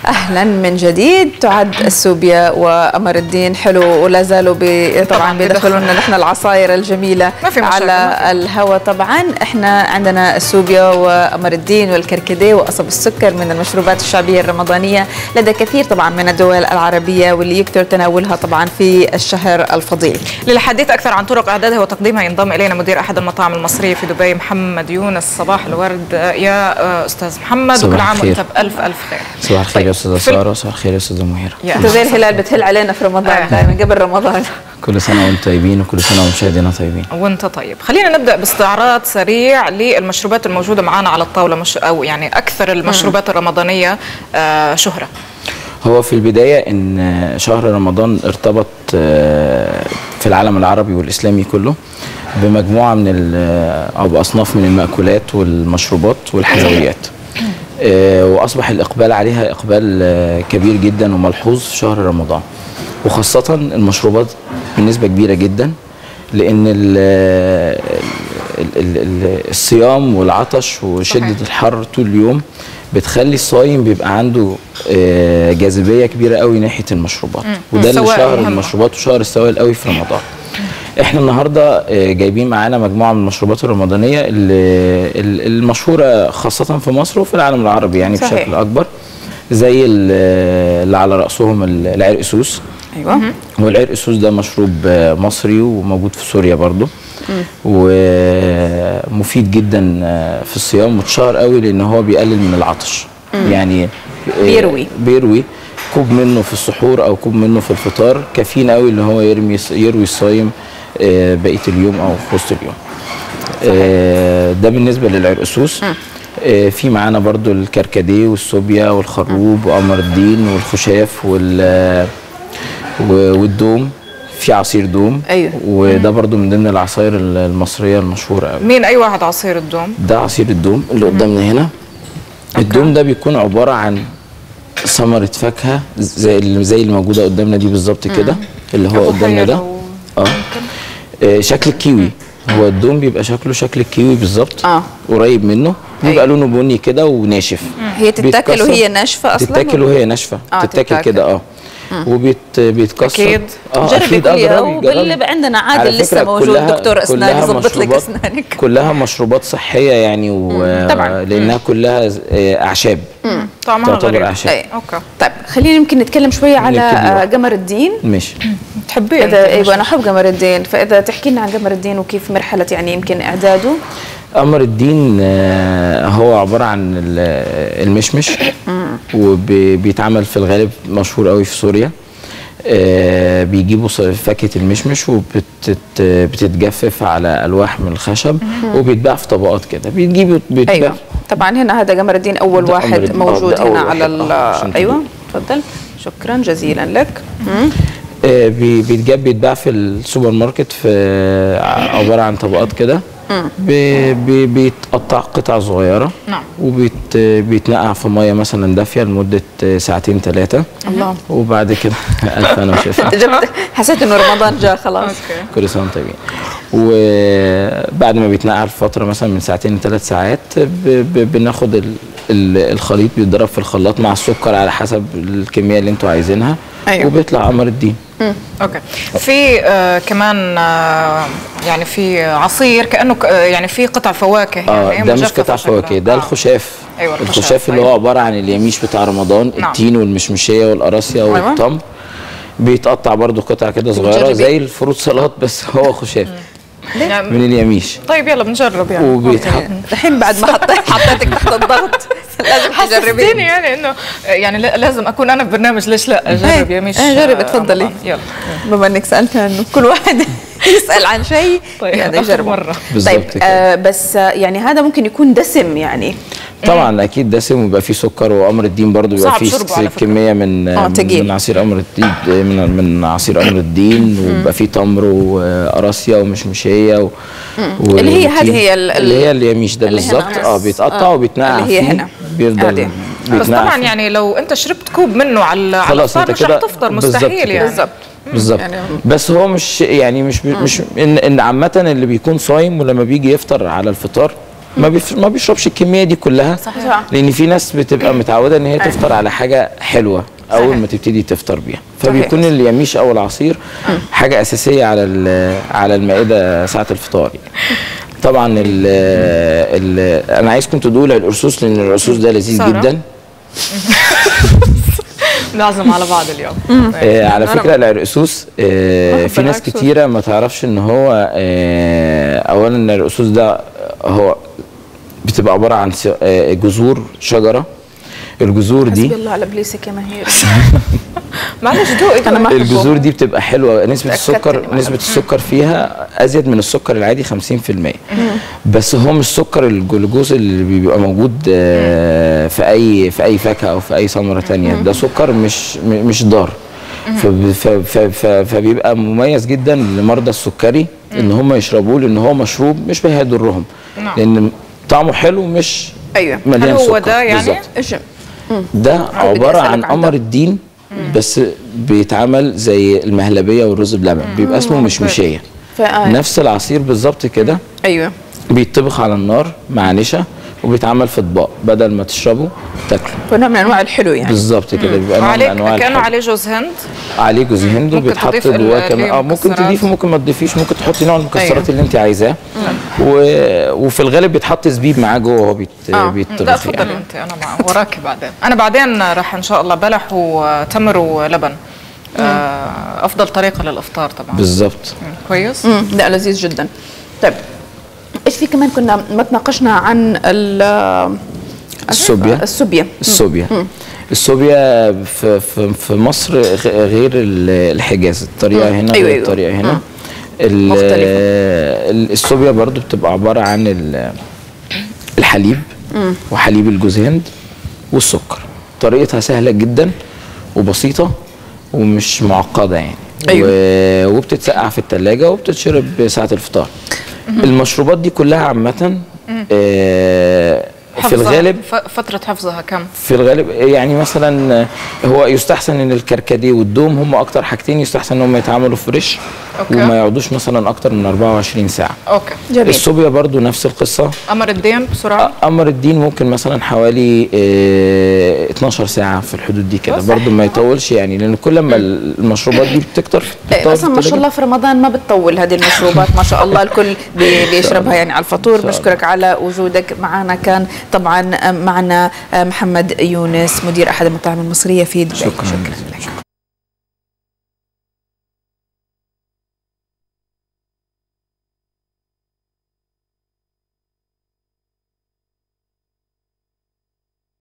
اهلا من جديد. تعد السوبيا وقمر الدين حلو ولا زالوا طبعا بيدخلوا لنا نحن العصاير الجميلة على الهواء. طبعا احنا عندنا السوبيا وقمر الدين والكركديه وقصب السكر من المشروبات الشعبية الرمضانية لدى كثير طبعا من الدول العربية، واللي يكثر تناولها طبعا في الشهر الفضيل. للحديث اكثر عن طرق اعدادها وتقديمها ينضم الينا مدير احد المطاعم المصرية في دبي محمد يونس. صباح الورد يا استاذ محمد، وكل عام وانت بالف الف خير. صباح الخير يا استاذه ساره، صباح الخير يا استاذه مهيره. انت زي الهلال بتهل علينا في رمضان دائما قبل رمضان. كل سنة وانتم طيبين، وكل سنة ومشاهدينا طيبين. وانت طيب. خلينا نبدا باستعراض سريع للمشروبات الموجودة معنا على الطاولة، مش او يعني اكثر المشروبات الرمضانية شهره. هو في البداية ان شهر رمضان ارتبط في العالم العربي والاسلامي كله بمجموعه من او باصناف من المأكولات والمشروبات والحلويات، واصبح الاقبال عليها اقبال كبير جدا وملحوظ في شهر رمضان، وخاصة المشروبات بنسبة كبيرة جدا، لان الصيام والعطش وشده الحر طول اليوم بتخلي الصايم بيبقى عنده جاذبية كبيرة قوي ناحية المشروبات، وده اللي شهر المشروبات وشهر السوائل قوي في رمضان. احنا النهارده جايبين معانا مجموعة من المشروبات الرمضانية المشهورة خاصة في مصر وفي العالم العربي يعني صحيح. بشكل اكبر، زي اللي على راسهم العرق سوس. ايوه، والعرق سوس ده مشروب مصري وموجود في سوريا برضو، ومفيد جدا في الصيام، واتشهر قوي لان هو بيقلل من العطش. يعني بيروي كوب منه في السحور او كوب منه في الفطار كافيين قوي اللي هو يروي الصايم بقية اليوم او في وسط اليوم. ده بالنسبة للعرقسوس. في معانا برضو الكركديه والسوبيا والخروب وقمر الدين والخشاف والدوم، في عصير دوم. ايوه، وده برضو من ضمن العصاير المصرية المشهورة قوي. مين اي واحد عصير الدوم؟ ده عصير الدوم اللي قدامنا هنا. الدوم ده بيكون عبارة عن ثمرة فاكهة زي اللي موجودة قدامنا دي بالظبط كده، اللي هو قدامنا ده. شكل الكيوي. هو الدوم بيبقى شكله شكل الكيوي بالظبط، قريب منه، بيبقى لونه بني كده وناشف. هي تتاكل وهي ناشفة اصلا؟ تتاكل وهي ناشفة، تتاكل كده. وبيتكسر. اكيد اكيد. جربي. عندنا عادل لسه موجود، دكتور اسنان يظبط لك اسنانك. كلها مشروبات صحية يعني، طبعا لانها كلها اعشاب، طعمها غريب. اعشاب. okay. طيب خلينا يمكن نتكلم شوية على قمر الدين. ماشي. تحبيه؟ ايوه انا احب قمر الدين، فاذا تحكي لنا عن قمر الدين وكيف مرحلة يعني يمكن اعداده. قمر الدين هو عبارة عن المشمش، وبيتعمل في الغالب مشهور قوي في سوريا. بيجيبوا فاكهة المشمش وبتتجفف على ألواح من الخشب، وبيتباع في طبقات كده، بيتجيبوا بيتباع. أيوة. طبعا هنا هذا قمر الدين أول واحد موجود هنا على أيوة تفضل. شكرا جزيلا لك. بيتجاب بيتباع في السوبر ماركت، في عبارة عن طبقات كده، بيتقطع قطع صغيرة. نعم. وبيتنقع في مية مثلا دافيه لمدة ساعتين ثلاثة. الله. وبعد كده الف انا وشفا. حسيت انه رمضان جاء خلاص. كل سنة وانتم طيبين. وبعد ما بيتنقع لفترة مثلا من ساعتين لثلاث ساعات، بناخد الخليط، بيتضرب في الخلاط مع السكر على حسب الكمية اللي انتوا عايزينها. أيوة. وبيطلع قمر الدين. okay. في كمان يعني في عصير كانه يعني في قطع فواكه، يعني ده مش قطع فواكه، ده الخشاف. ايوه الخشاف اللي هو عبارة عن اليميش بتاع رمضان. نعم. التين والمشمشيه والقراصيه والتمر، بيتقطع برده قطع كده صغيرة زي ال fruit سلطات، بس هو خشاف من اليميش. طيب يلا بنجرب يعني. وبيتحط الحين بعد ما حطيتك تحت الضغط لازم تجربين. يعني انه يعني لازم اكون انا في برنامج، ليش لا اجرب يميش. جرب، اتفضلي. يلا بما انك سالتها انه كل واحد يسال عن شيء. طيب يعني يجربه مرة. طيب بس يعني هذا ممكن يكون دسم يعني. طبعا اكيد دسم، ويبقى فيه سكر، وقمر الدين برضو بيبقى فيه كمية من من عصير قمر الدين، من عصير قمر الدين، وبيبقى فيه تمر وقراصيه ومشمشيه اللي هي هذه هي اللي هي اليميش ده بالظبط. بيتقطع وبيتنقع اللي هي هنا بيفضل. بس طبعا يعني لو انت شربت كوب منه على الفطار مش رح تفطر، مستحيل يعني. بالظبط بالظبط يعني. بس هو مش يعني مش ان عامة اللي بيكون صايم ولما بيجي يفطر على الفطار ما بيشربش الكمية دي كلها. صحيح. لان في ناس بتبقى متعوده ان هي تفطر على حاجة حلوة اول ما تبتدي تفطر بيها، فبيكون اليميش او العصير حاجة اساسية على المائدة ساعة الفطار يعني. طبعا ال ال انا عايزكم تدوقوا العرقسوس، لان العرقسوس ده لذيذ جدا. نعزم على بعض اليوم. على فكرة العرقسوس في ناس كتيرة ما تعرفش ان هو اولا العرقسوس ده هو بتبقى عبارة عن جذور شجرة. الجذور دي حسبي الله على ابليسك يا مهير. معلش دوقي. انا ما الجذور دي بتبقى حلوة، نسبه السكر فيها ازيد من السكر العادي 50%. بس هو مش سكر الجلوكوز اللي بيبقى موجود في اي فاكهة او في اي ثمره ثانية، ده سكر مش ضار. فبيبقى مميز جدا لمرضى السكري ان هم يشربوه، لان هو مشروب مش هيضرهم، لان طعمه حلو مش مليان سكر. هو ده يعني ده عبارة عن قمر الدين، بس بيتعمل زي المهلبيه والرز بلبن، بيبقى اسمه مشمشيه. نفس العصير بالظبط كده. ايوه. بيتطبخ على النار مع نشا، وبيتعمل في اطباق، بدل ما تشربه تاكله. فنوع من انواع الحلو يعني. بالظبط كده، بيبقى نوع من انواع الحلو. كانوا عليه جوز هند. عليه جوز هند، وبيتحط جواه كمان. ممكن تضيفه، ممكن ما تضيفيش، ممكن تحطي نوع المكسرات اللي انت عايزاه. وفي الغالب بيتحط زبيب معاه جوه وهو بيتطبخ. لا اتفضلي يعني. انت، انا وراكي بعدين. انا بعدين راح ان شاء الله بلح وتمر ولبن. افضل طريقه للافطار طبعا. بالظبط. كويس. لا لذيذ جدا. طيب ايش في كمان؟ كنا ما تناقشنا عن السوبيا. السوبيا في مصر غير الحجاز، الطريقة هنا غير الطريقة هنا. السوبيا برضو بتبقى عبارة عن الحليب وحليب الجوز هند والسكر. طريقتها سهلة جدا وبسيطة ومش معقدة يعني. أيوة. وبتتسقع في الثلاجة وبتتشرب ساعة الفطار. المشروبات دي كلها عامة في الغالب فترة حفظها كم؟ في الغالب يعني مثلا هو يستحسن ان الكركديه والدوم هم اكتر حاجتين يستحسن ان هم يتعملوا fresh. okay. وما يقعدوش مثلا اكتر من 24 ساعة. okay جميل. الصوبيا برضو نفس القصة. قمر الدين بسرعة. قمر الدين ممكن مثلا حوالي 12 ساعة في الحدود دي كده، برضو ما يطولش يعني، لان كل ما المشروبات دي بتكتر اصلا ما شاء الله في رمضان ما بتطول هذه المشروبات ما شاء الله الكل بيشربها يعني على الفطور. بشكرك على وجودك معنا. كان طبعا معنا محمد يونس مدير احد المطاعم المصرية في دبي. شكرا لك.